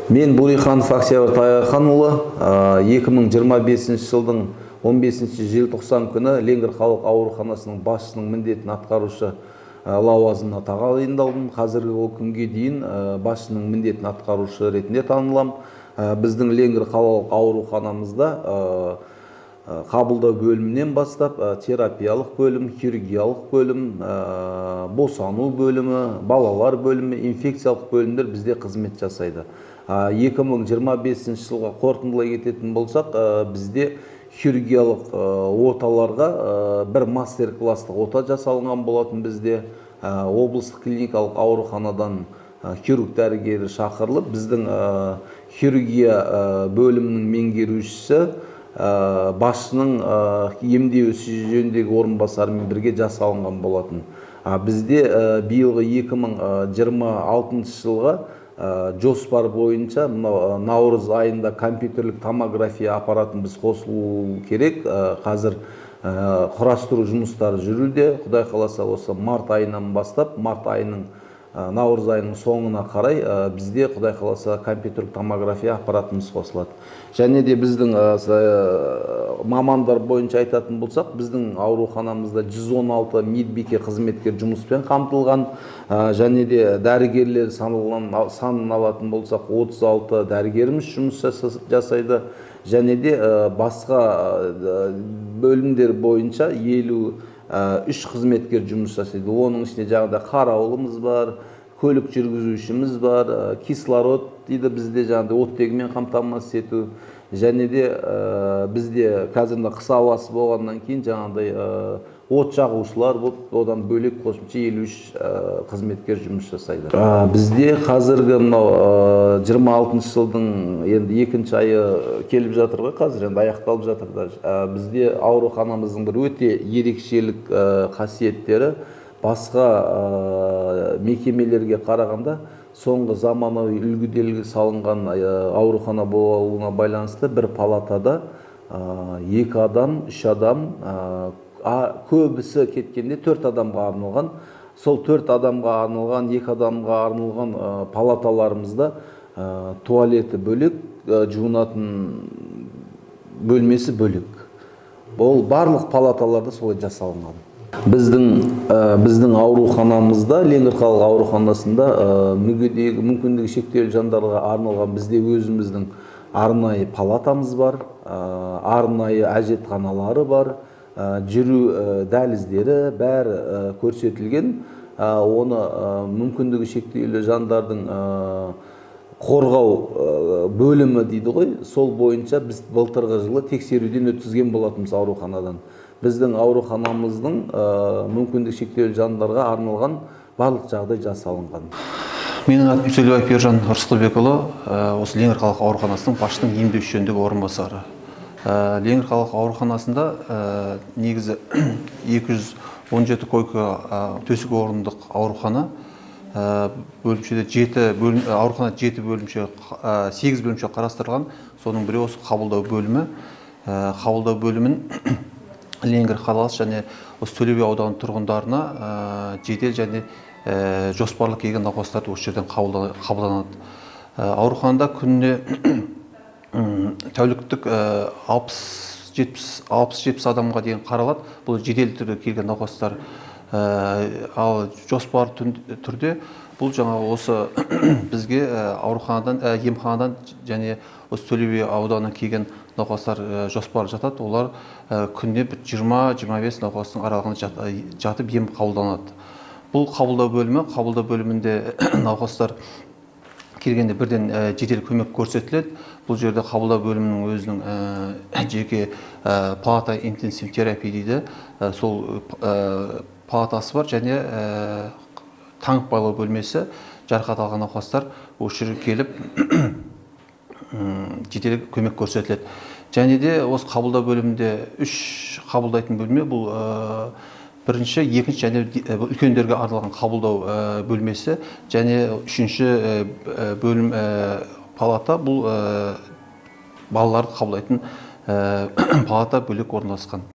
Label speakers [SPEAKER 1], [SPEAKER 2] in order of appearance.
[SPEAKER 1] Мен, Буриханов Октябрь Тайырханұлы, 2025 жылдың 15 желтоқсан күні Ленгір қалалық ауруханасының басшысының міндетін атқарушы лауазымына тағайындалдым. Қазіргі ол күнге дейін басшының міндетін атқарушы ретінде танылам. Біздің Ленгір қалалық ауруханамызда қабылдау бөлімінен бастап терапиялық бөлім, хирургиялық бөлім, босану бөлімі, балалар бөлімі, инфекциялық бөлімдер бізде қызмет жасайды. 2025 жылға қорытындылай кететін болсақ, бізде хирургиялық оталарға бір мастер класстық ота жасалынған болатын. Бізде облыстық клиникалық ауруханадан хирург дәрігері шақырылып, біздің хирургия бөлімінің меңгерушісі, басшының емдеу ісі жөніндегі орынбасарымен бірге жасалынған болатын. Бізде биылғы 2026 жылға жоспар бойынша мынау наурыз айында компьютерлік томография аппаратын біз қосылу керек. Қазір құрастыру жұмыстары жүруде. Құдай қаласа, осы март айынан бастап, март айының, наурыз айының соңына қарай бізде, Құдай қаласа, компьютерлік томография аппаратымыз қосылады. Және де біздің мамандар бойынша айтатын болсақ, біздің ауруханамызда 116 медбике қызметкер жұмыспен қамтылған. Және де дәрігерлер санын алатын болсақ, 36 дәрігеріміз жұмыс жасайды. Және де басқа бөлімдер бойынша 53 қызметкер жұмыс жасайды. Оның ішінде жаңағыдай қарауылымыз бар, көлік жүргізушіміз бар, кислород дейді бізде, жаңағыдай оттегімен қамтамасыз ету. Және де бізде қазір мына қыс ауасы болғаннан кейін жаңағыдай от жағушылар болып, одан бөлек қосымша 53 қызметкер жұмыс жасайды. Бізде қазіргі мынау 26 жылдың енді екінші айы келіп жатыр ғой, қазір енді аяқталып жатыр да. Бізде ауруханамыздың бір өте ерекшелік қасиеттері, басқа мекемелерге қарағанда соңғы заманауи үлгідегі салынған аурухана болуына байланысты, бір палатада екі адам, үш адам, көбісі кеткенде төрт адамға арналған. Сол төрт адамға арналған, екі адамға арналған палаталарымызда туалеті бөлек, жуынатын бөлмесі бөлек. Ол барлық палаталарда солай жасалынған. Біздің ауруханамызда, Ленгір қалалық ауруханасында мүгедегі, мүмкіндігі шектеулі жандарға арналған бізде өзіміздің арнайы палатамыз бар, арнайы әжетханалары бар, жүру дәліздері бәрі көрсетілген. Оны мүмкіндігі шектеулі жандардың қорғау бөлімі дейді ғой, сол бойынша біз былтырғы жылы тексеруден өткізген болатынбыз ауруханадан. Біздің ауруханамыздың мүмкіндігі шектеулі жандарға арналған барлық жағдай жасалынған.
[SPEAKER 2] Менің атым Төлебаев Ержан Рысқұлбекұлы, осы Ленгір қалалық ауруханасының басшысының емдеу жөніндегі орынбасары. Ленгір қалалық ауруханасында негізі 217 койка төсек орындық аурухана. Бөлімшеде жеті бөлім, аурухана жеті бөлімше, сегіз бөлімше қарастырылған. Соның бірі осы қабылдау бөлімі. Қабылдау бөлімін Ленгір қаласы және осы Төле би ауданы тұрғындарына жедел және жоспарлы келген науқастарды осы жерден қабылданады. Ауруханада күніне тәуліктік 60-70 адамға дейін қаралады. Бұл жедел түрде келген науқастар. Ал жоспарлы түрде бұл жаңағы осы бізге ауруханадан, емханадан және осы Төле би ауданынан келген науқастар жоспарлы жатады. Олар күніне бір 20-25 науқастың аралығында жатып ем қабылданады. Бұл қабылдау бөлімі. Қабылдау бөлімінде науқастар келгенде бірден жедел көмек көрсетіледі. Бұл жерде қабылдау бөлімінің өзінің жеке палата интенсив терапия дейді, сол палатасы бар және таңып байлау бөлмесі. Жарақат алған науқастар осы жерге келіп, жедел көмек көрсетіледі. Және де осы қабылдау бөлімінде үш қабылдайтын бөлме. Бұл бірінші, екінші және бұл үлкендерге арналған қабылдау бөлмесі және үшінші бөлім, палата, бұл балаларды қабылдайтын палата бөлек орналасқан.